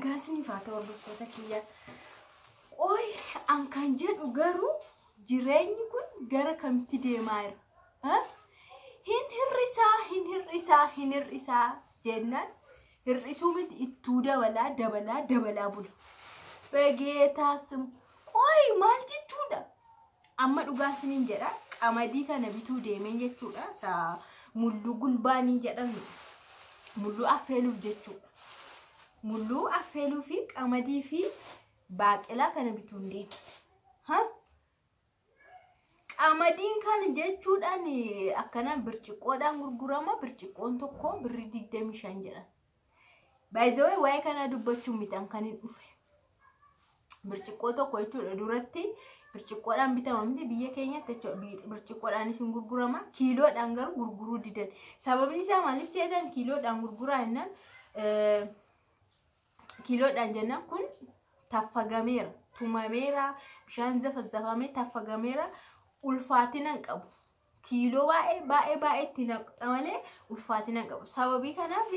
Nagaan isiniif haa ta'u hordoftoota kiyya. Qoy an kan jedhu garuu jireenyi kun gara kamitti deemaa jira? Hin hir'isaa, hin hir'isaa, hin hir'isaa jennaan hir'isuu miti ittuu dabalaa dabalaa dabalaa bula. Begeetaas qoy maal jechuudha? Amma dhugaa isiniin jedha, qamadii kana bituu deemeen jechuudha. Isa mulluu gulbaanii jedhamu mulluu affeeluuf jechuudha. Mulluu affeeluu fi qamadii fi baaqelaa kana bituun deema. Qamadiin kana jechuudhaan akkanaan birciqqoodhaan gurgurama. Birciqqoon tokko birrii 25 jedhan. Baay'ee waa'ee kanaa dubbachuun mitan kan hin dhufe. Birciqqoo tokko jechuudha duratti birciqqoodhaan bitama miti biyya keenyatti jechuudha. Birciqqoodhaanis hin gurgurama. Kiiloodhaan garuu gurguruu didan. Sababni isaa maaliif seetan kiiloodhaan gurguraa jennaan, kiiloodhaan jennaan kun taffagameera, tumameera, bishaan zafazafamee taffagameera, ulfaatina hin qabu. Kiiloo baay'ee baay'ee baay'ee itti naqxa malee ulfaatina hin qabu. Sababii kanaaf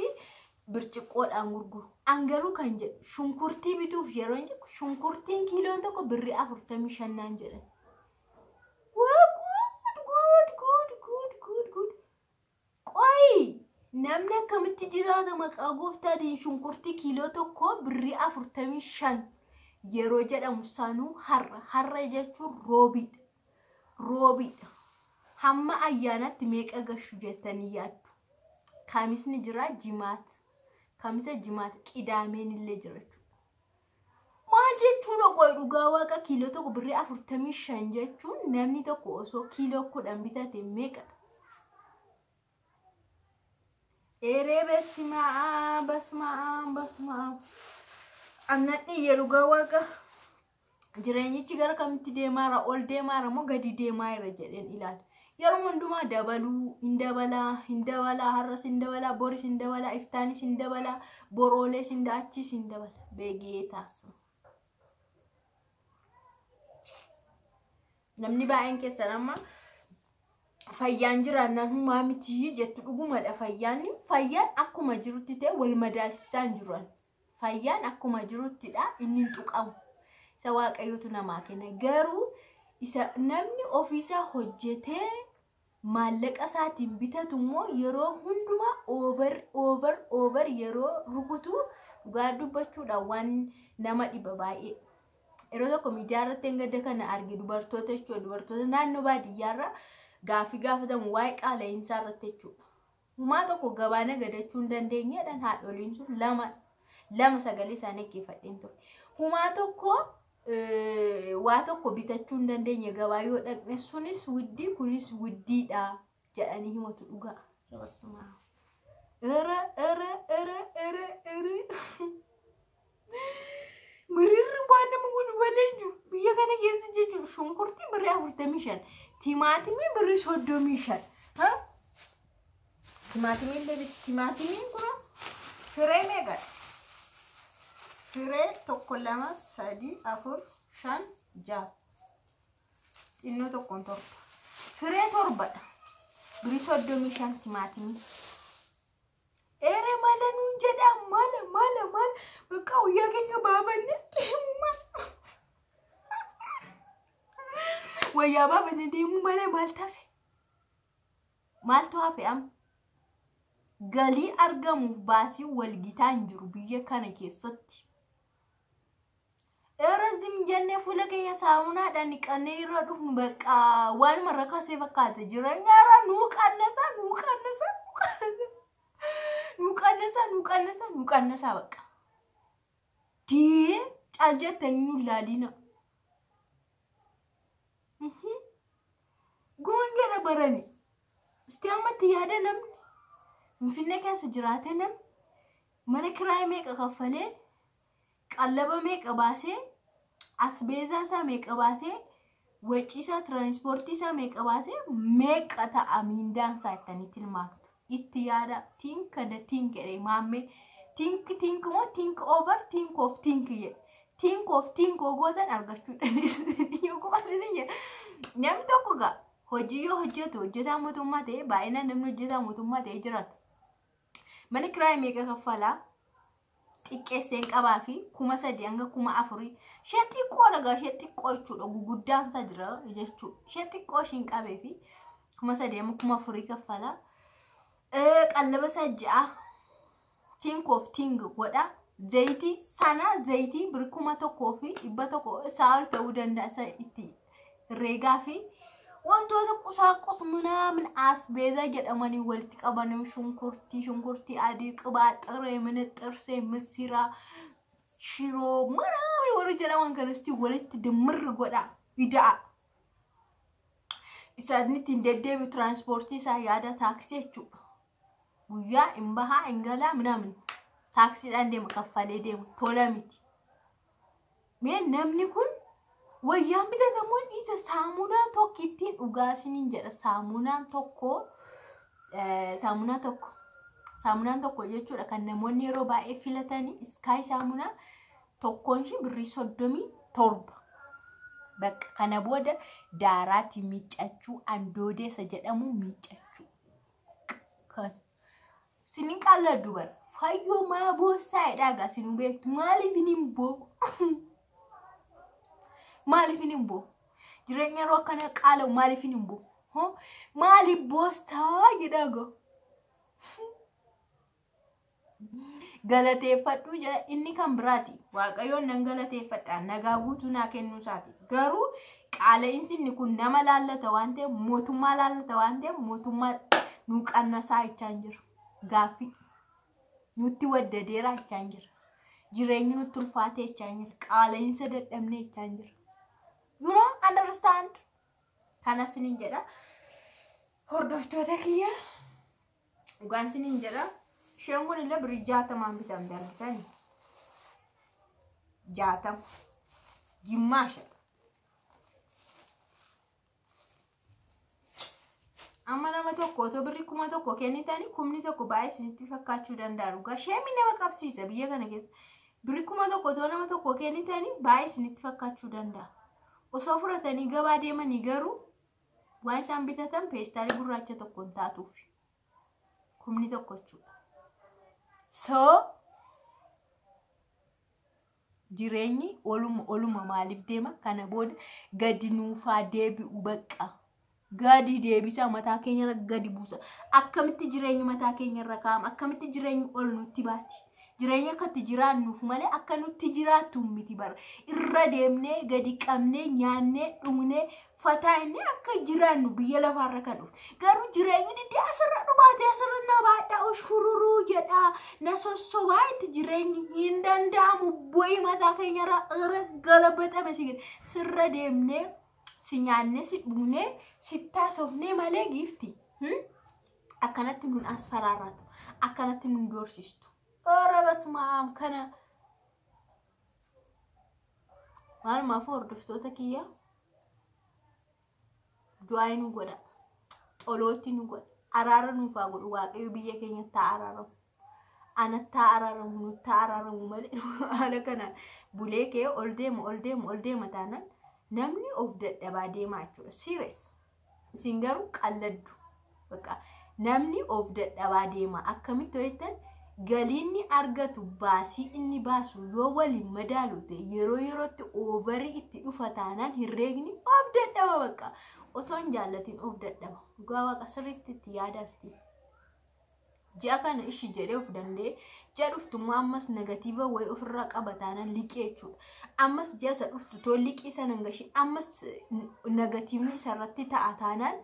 birciqqoodhaan gurguru. An garuu kan jedhu shunkurtii bituuf yeroo hin jedhu shunkurtiin kiiloon tokko birrii 45 naan jedhan. Waa good good good good good good. Qoyi namni akkamitti jiraata maqaa gooftaatiin shunkurtii kiiloo tokko birrii 45 yeroo jedhamu sanuu har'a har'a jechuun roobiidha. Roobiidha. Hamma ayyaanatti meeqa gashu jettanii yaaddu? Kamisni jira, jimaat. Kamisa, jimaat, qidaameen illee jira jechuudha. Maal jechuudha qoy dhugaa waaqa kiiloo tokko birrii 45 jechuun namni tokko osoo kiiloo 10 bitate meeqadha? Eeree basimaa basimaa basimaa. Annan dhiyye dhugaa waaqa. Jireenyichi gara kamitti deemaara, ol deemaara moo gadi deemaa jira jedheen ilaala. Yeroo hundumaa dabaluu hin dabalaa, hin dabalaa, har'as hin dabalaa, boris hin dabalaa, iftaanis hin dabalaa, boroolees hin achis hin dabala. Beegee taasisu. Namni baay'een keessan amma fayyaan jiraannaan humaa miti jettu, dhugumadha. Fayyaan akkuma jirutti ta'e wal madaalchisaa hin jiran. Fayyaan akkuma jiruttidha, inni hin tuqamu. Isa waaqayyotu namaa kenna. Garuu isa namni ofiisaa hojjetee maallaqa isaatiin bitatu immoo yeroo hundumaa over over over yeroo rukutu dhugaa dubbachuudhaan waan nama dhiba baay'ee. Yeroo tokko miidiyaa irratti gadda kana arge, dubartoota jechuudha. Dubartoota naannoo baadiyyaarra gaaffii gaafatamu waa'ee qaala'insaa irratti jechuudha. Humaa tokko gabaa nagadachuu hin dandeenyeedhaan haadholiin sun lama lama sagalee isaanii dhaggeeffadheen ture. Humaa tokko waa tokko bitachuu hin dandeenye, gabaa yoo dhaqne sunis wuddii kunis wuddiidha jedhanii himatu dhugaa. Ere ere ere ere ere. Mirirri waan nama godhu malee hin jiru. Biyya kana keessa jechuudha shunkurtii birrii 45, timaatimii birrii 35. Timaatimii illee, timaatimiin kun firee meeqadha? Firee 1, 2, 3, 4, 5, 6. Xinnoo tokkoon 7. Firee torbadha. Birrii 35 timaatimii. Ere mala nuun jedhaa, mala mala mala, bakka guyyaa keenya baafanne deemu mala. Wayyaa baafanne deemuu malee maal tafe? Maaltu hafe amma? Galii argamuuf baasii walgitaa hin jiru biyya kana keessatti. Era zim jennee fuula keenya saamunaadhaan dhiqannee irra dhufnu bakka waanuma rakasee fakkaata. Jireenya irra nuu qannasaa, nuu qannasaa, nuu qannasaa. Nuu qannasaa, nuu qannasaa, nuu qannasaa bakka. Dii cal jettanii nu ilaalina. Goon jedha barani. Isti ammatti yaada, namni Finfinnee keessa jiraate, namni mana kiraayii meeqa kaffalee, qallaba meeqa baasee, asbeezaa isaa meeqa baasee, wacii isaa, tiraanispoortii isaa meeqa baasee, meeqa ta'a miindaan isaa jettanii tilmaamtu? Itti yaada, think and think jedhee maammee. Think think moo think over think of think jedhe. Think of think gootan argachuu dandeessu. Namni tokko gaa hojii yoo hojjetu, hojjetaa mootummaa ta'e, baay'inaan namni hojjetaa mootummaa ta'e jiraata. Mana kiraayii meeqa kaffalaa? Xiqqeesseen qabaa fi 3000 hanga 4000 ishee xiqqoo dhagaa ishee xiqqoo jechuudha guguddaan isaa jira jechuudha ishee xiqqoo ishiin qabee fi 3000 hanga 4000 kaffala. Qallaba isaa 6 think of think godha. Zayitii sana zayitii biri 1100 isaa ol ta'uu danda'a isa itti herreegaa fi wantoota qusaaqus ምናምን አስቤዛ jedhamanii walitti qabanii shunkurtii adii qibaa xiree mini misira shiroo ምናምን warri jedhaman kanatti walitti dimirri godha ida'a. Isaan ittiin deddeebi'u tiraanspoortii isaa yaada taaksii jechuudha. Guyyaa hin bahaa hin galaa ምናምን taaksiidhaan deema kaffalee deema tola miti. Mee namni kun wayyaan bitatamuun isa saamunaa tokkittiin dhugaasiniin jedha. Saamunaan tokko saamunaan tokko jechuudha kan namoonni yeroo baay'ee filatanii iskaay saamunaa tokkoon ishee birrii 37. Bakka kana booda daaraatti miiccachuu andoodeessa jedhamu miiccachuu. Kan sinin qalladdu bara fayyoo maa boossaa jedhaa sinuu beektu maaliif hin boo? Maaliif hin boo? Jireenya yeroo akkana qaala'u maaliif hin boo? Maaliif boossaa jedhaa gaa? Galateeffadhu jedha inni kan biraati. Waaqayyoon nan galateeffadha nagaa guutuu naa kennuu isaati. Garuu qaala'insi inni kun nama laallata waan ta'eef mootummaa laallata waan ta'eef mootummaa nu qannasaa jechaa hin jiru. Gaaffii nutti waddadeeraa jechaa hin jira. Jireenyi nutti ulfaatee jechaa hin jira. Qaala'insa dadhabnee jechaa hin jira. You know, understand? Kana sinin jedha. Hordoftoota kiyya dhugaan sinin jedha. Isheen kun illee birrii 60 bitamte argitani. 60 gimmaasha. Amma nama tokko otoo birrii 1000 kennitanii 1000 baay'ee isinitti fakkaachuu danda'a dhugaa. Sheemii nama qabsiisa biyya kana keessa. Birrii 1000 otoo nama tokko kennitanii baay'ee isinitti fakkaachuu danda'a. Osoo fudhatanii gabaa deemanii garuu waan isaan bitatan peestaalii gurraacha tokko hin taatuuf. 1000 jechuudha. So jireenyi oluma maaliif deema kana booda gadi nuufaa deebi'u bakka. Gadi deebisa mataa keenyarra gadi buusa. Akkamitti jireenyi mataa keenyarra kaa'ama? Akkamitti jireenyi ol nutti baati? Jireenya akkatti jiraannuuf malee akka nutti jiraattu miti bara. Irra deemnee gadi qabnee nyaannee dhugnee fataannee akka jiraannu biyya lafaarra kan dhufu. Garuu jireenyi didee asirra dhubaatee asirra na baadhaa shururuu jedhaa na sossobaa itti jireenyi hin danda'amu bu'ii mataa keenyarra irra galabatame si sirra deemnee si nyaannee si dhugnee si taasofnee malee giifti. Akkanatti nun as faraarratu akkanatti nun doorsistu. Ora basmaam kana maalumaaf hordoftoota kiyya du'aa nu godha xolootti nu godha araara nuufaa godhu waaqayyo biyya keenya taa araaramu anatti taa araaramu nutti taa araaramu malee haala kanaan bulee kee ol deema ol deema ol deema taanaan namni of dadhabaa deemaa jechuudha. Serious isin garuu qalladdu bakka namni of dadhabaa deema akkamitti hojjetan galiinni argatu baasii inni baasu yoo waliin madaalu ta'e yeroo yerootti oovarii itti dhufa taanaan herreegni of dadhaba bakka otoo hin jaallatiin of dadhaba. Dhugaa waaqa sirriitti itti yaadaasti. Ji'a kana ishi jedhee of danda'e ji'a dhuftummaa ammas negatiiva wayii ofirraa qaba taanaan liqii jechuudha. Ammas ji'a isa dhuftu too liqii sana hin gashin ammas negatiivni isarratti ta'a taanaan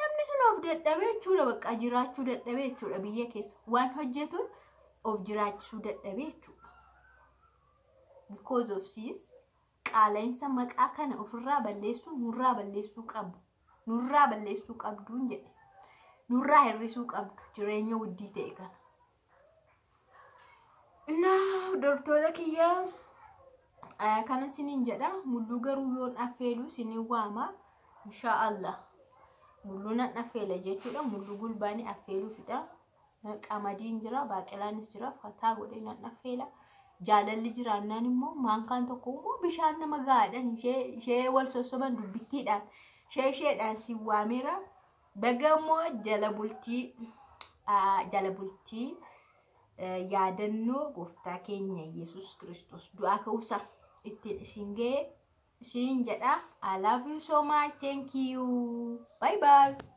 namni sun of dadhabee jechuudha bakka jiraachuu dadhabee jechuudha biyya keessa waan hojjetuun of jiraachisuu dadhabee jechuudha. Because of this qaala'insa maqaa kana ofirraa balleessuu nurraa balleessuu qabu. Nurraa balleessuu qabduun jedhe. Nurraa hir'isuu qabdu jireenya wuddii ta'e kana. Innaa hordoftoota kiyya kana sinin jedha. Mulluu garuu yoon affeelu sinin waama. Inshaallah. Mulluu nan affeela jechuudha. Mulluu gulbaanii affeeluufidha. Qamadiin jira, baaqelaanis jira, fataa godhee nan affeela. Jaalalli jiraannaan immoo maankaan tokko immoo bishaan nama gahaadhaan ishee wal sossoban dubbittiidhaan ishee isheedhaan si waameera. Baga immoo jala bultii Yaadannoo gooftaa keenya Yesuus Kiristoos du'aa ka'uusaa ittiin isin ga'e isiniin jedha. I love you so much. Thank you. Bye bye.